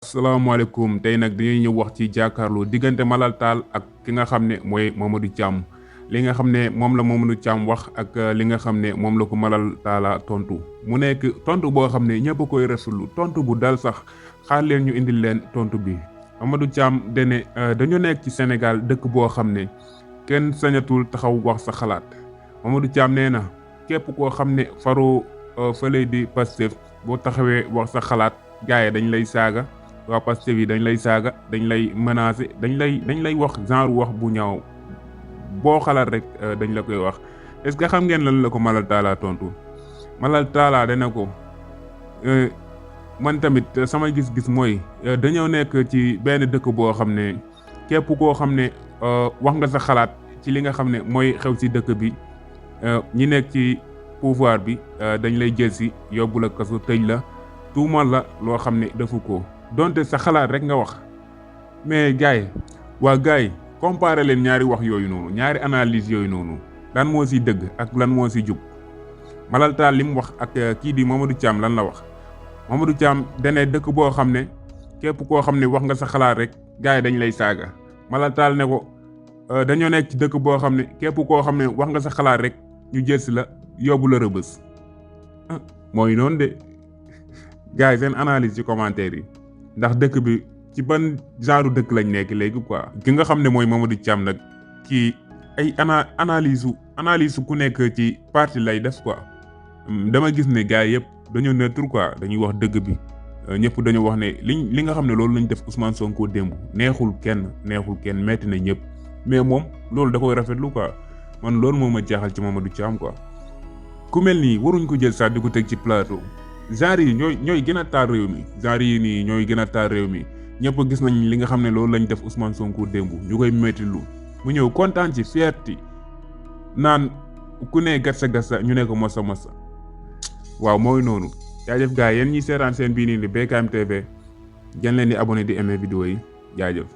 asalaamaaleykum tey nag dañuy ñëw wax ci jàkkaarloo diggante Malal Tall ak ki nga xam ne mooy Mamadou Thiam li nga xam ne moom la Mamadou Thiam wax ak li nga xam ne moom la ko Malal Tall tontu mu nekk tontu boo xam ne ñëpp a koy rafetlu tontu bu dal sax xaar leen ñu indil leen tontu bi Mamadou Thiam dene dañu nekk ci Sénégal dëkk boo xam ne kenn sañatul taxaw wax sa xalaat Mamadou Thiam nee na képp koo xam ne faroo fële di Pastef boo taxawee wax sa xalaat gars yi dañ lay saaga. waa Pastef yi dañ lay saaga dañ lay menacer dañ lay wax genre wax bu ñaaw boo xalaat rek dañ la koy wax est-ce que xam ngeen lan la ko Malal Tall tontu Malal Tall dana ko man tamit sama gis-gis mooy dañoo nekk ci benn dëkk boo xam ne képp koo xam ne wax nga sa xalaat ci li nga xam ne mooy xew ci dëkk bi ñi nekk ci pouvoir bi dañ lay jël si yóbbu la kaso tëj la tuumal la loo xam ne defu ko donte sa xalaat rek nga wax mais gars yi comparé leen ñaari wax yooyu noonu ñaari analyse yooyu noonu lan moo ci dëgg ak lan moo ci jub Malal Tall li mu wax ak kii di Mamadou Thiam lan la wax Mamadou Thiam dane dëkk boo xam ne képp koo xam ne wax nga sa xalaat rek gars yi dañ lay saaga Malal Tall ne ko dañoo nekk ci dëkk boo xam ne képp koo xam ne wax nga sa xalaat rek ñu jël si la yóbbu la rëbës mooy noonu de gars yi seen analyse ci commentaire yi ndax dëkk bi ci ban genre dëkk lañ nekk léegi quoi ki nga xam ne mooy Mamadou Thiam nag ci ay analyse ku nekk ci parti lay def quoi dama gis ne gars yëpp dañoo neutre quoi dañuy wax dëgg bi ñëpp dañoo wax ne li nga xam ne loolu lañ def Ousmane Sonko démb neexul kenn metti na ñëpp mais moom loolu da koy rafetlu quoi man loolu moo ma jaaxal ci Mamadou Thiam quoi ku mel nii waruñ ko jël sax di ko teg ci plateau. genre yi ñooy gën a taal réew mi genre yi nii ñooy gën a taal réew mi ñëpp gis nañ li nga xam ne loolu lañ def Ousmane Sonko démb ñu koy métti lu mu ñëw kontaan ci fierté naan ku ne gassa ñu ne ko mosa waaw mooy noonu jaajëf gars yéen ñi seetaan seen bii nii di BKM TV gën leen di abonné di aimer vidéo yi jaajëf